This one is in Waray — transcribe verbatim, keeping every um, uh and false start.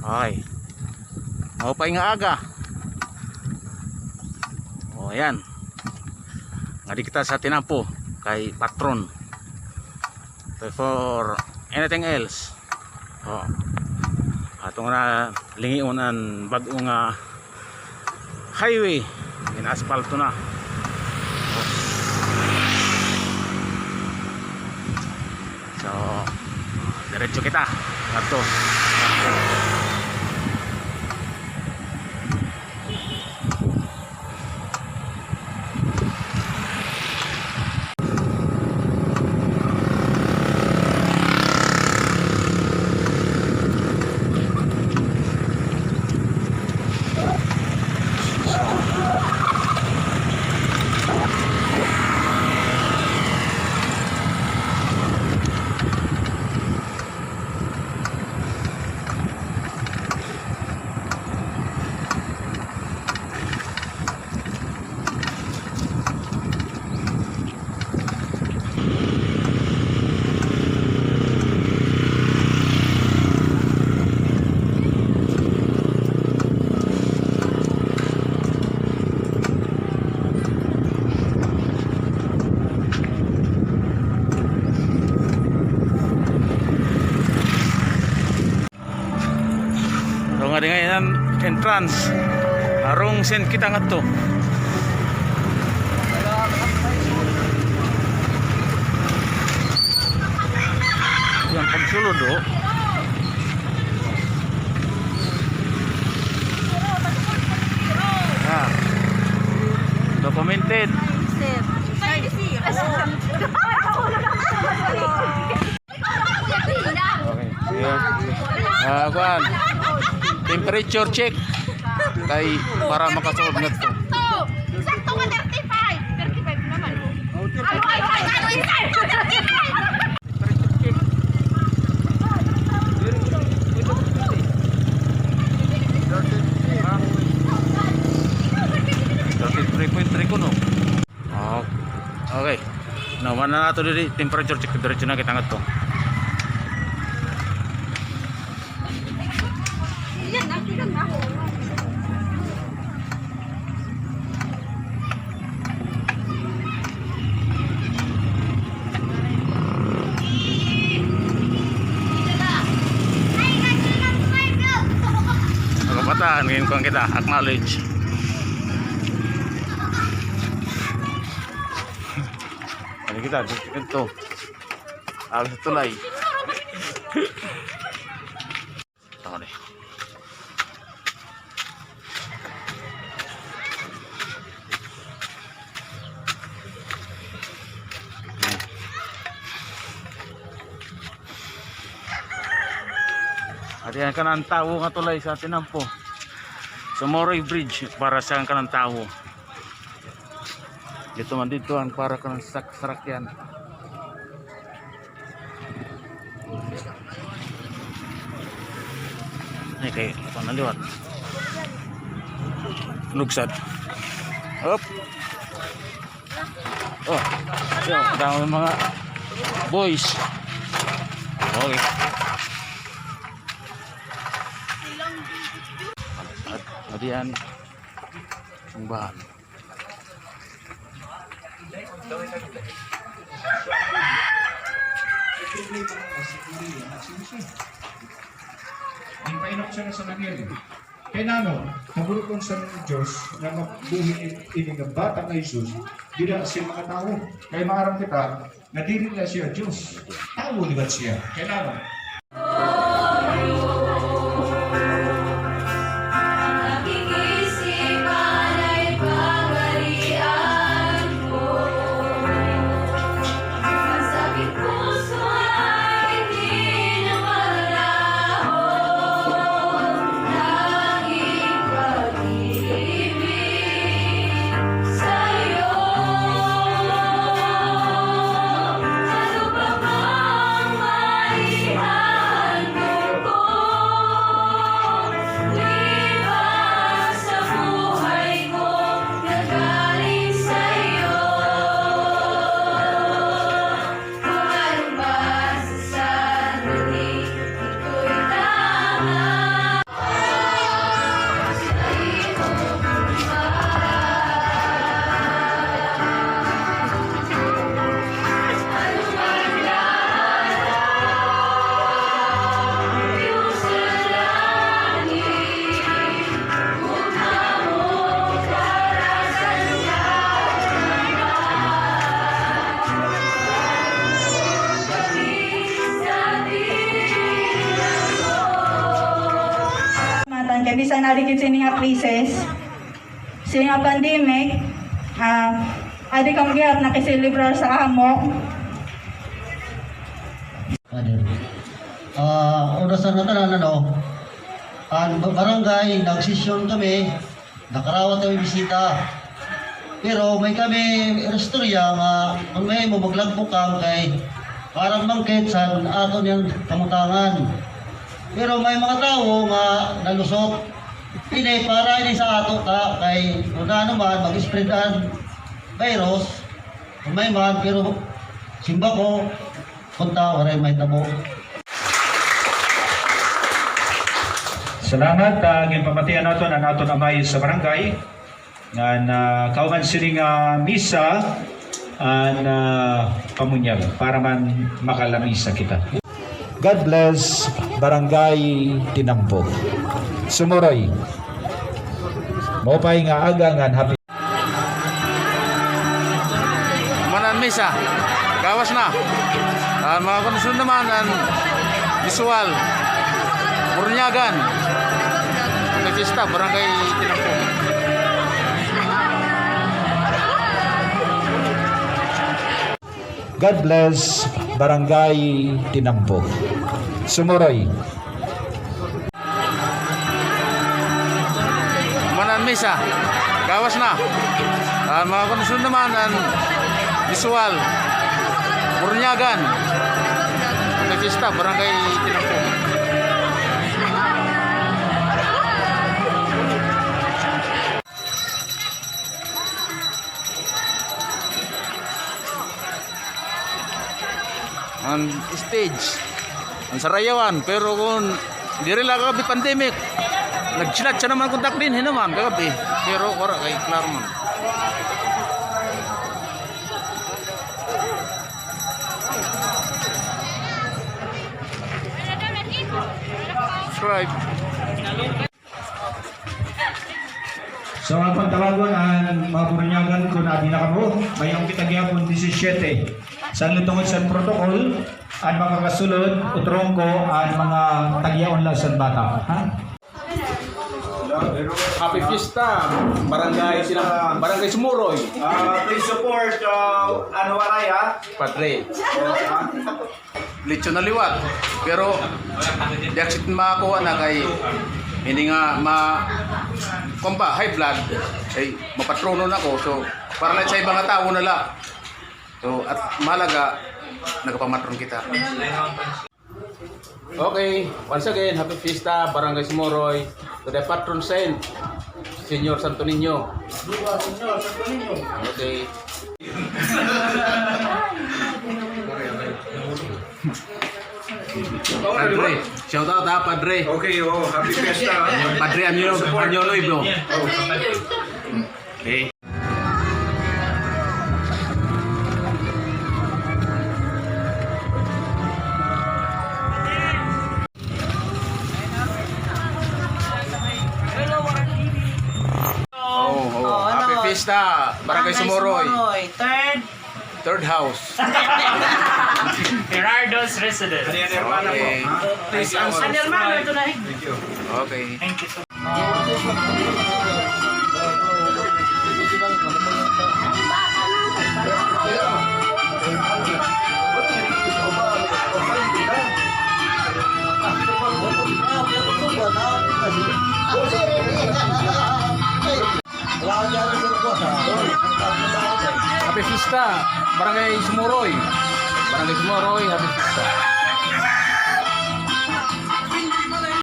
Okay. Maupay nga aga. O, ayan. Ngadi kita sa tinampo kay patron. Before anything else. O. Aton na lingion an bag-o nga highway, in-asfalto na. So, diretso kita ngadto. So, ngadi ngay-an an entrance. Harong send kita ngadto. Yan, pagsulod, o. Ah. Documented. Okay. Ayan. Ah, kuan. Temperature check. Kay para makasulod ngadto. Sakto. Sakto nga thirty-five. Thirty-five naman. Ay, ay, ay, ay, ay, thirty-five. Thirty-three point three kuno. Oh, okay. Nahuman na nato diri, temperature check, diretso na kita ngadto. Ako pa ta, ngayon ko kita, acknowledge. Ano kita, dito. Alas sa tulay. Tama ni. Adi an kanan tawo nga tulay sa tinampo. Sa Moroy Bridge para sa kanan tawo. Dito man dito an para kanan sak-, sarakyan. Ay, kay, ito na liwat. Lugsad. Up. Oh, yun, dami mga boys. Okay. At, at yan, ang bahan. Ginpainuksan na sa langit. Kay nano, kabulukon sa Diyos nga mabuhi ini nga bata nga Jesus, dida sa mga tawo. Kay maaram kita, nga diri na siya Diyos. Tawo liwat siya. Kay nano? Kay bisan adi gid sini nga krisis, sini nga pandemic, ah, adi kami gihap nakiselebrar sa amo. Ah, una sa ngatanan, ano, an ba-, barangay, nagsesyon kami, nakarawat kami bisita. Pero may kami istorya nga kon mahimo maglagpo kam kay para mangkit san aton nga pangutangan. Pero may mga tawo nga nalusot. Ini para ini sa ato ta kay kon ano man mag-spread an virus. Kon may man, pero simba ko, punta, waray mahitabo. Salamat, ah, ginpamatian naton an aton amay sa barangay. Ngan, ah, kauban sini nga misa, an, ah, pamunyag para man makalamisa kita. God bless, Barangay Tinampo. Sumuroy. Maupay nga aga ngan happy. Manan misa. Gawas na. Ah, mga konsunod naman, an visual. Burunyagan. May pista, Barangay Tinampo. God bless, Barangay Tinampo. Sumuroy. Manan misa. Gawas na. Ah, mga konsunod naman, an visual. Burunyagan. May pista, Barangay Tinampo. An stage, an sarayawan, pero kon diri la kagabi pandemic, nagchinat siya naman kontak dinhi naman kagabi, pero wara kay klaro man. Subscribe. So, akon tawagon an mga Burunyagan kon adi na kamo, may-on kita gihapon disisyete. San tungod san protocol, an makakasulod, utrohon ko an mga tagyaon la san bata. Ha? Happy Fiesta, Barangay Sina-, Barangay Sumuroy. Ah, please support, ah, ano, Waray, ha? Padre. Oh, ha? Lechon na liwat. Pero, di aksit makakuha na kay, ini nga, ma-, kuwan ba, high blood, ay, mapatronon ako. So, para lang sa iba nga tawo na la. So, at mahalaga, nagapamatron kita. Okay, once again, happy fiesta, Barangay Sumuroy, to the patron saint, Señor Santo Niño. Viva Señor Santo Niño. Okay. Padre, shout out ha, Padre. Okay, oh, happy fiesta. Padre Anyo, Anyo Nuevo. Oh. Okay. Oh, oh. Oh, ano? Happy Fiesta, Barangay Sumuroy. Barangay Sumuroy, third. Third house. Gerardo's Residence. Okay. Please, ano, hermano, ito na. Thank you. Okay. Thank you so much. Happy Fiesta, Barangay Sumuroy. Barangay Sumuroy, happy Fiesta.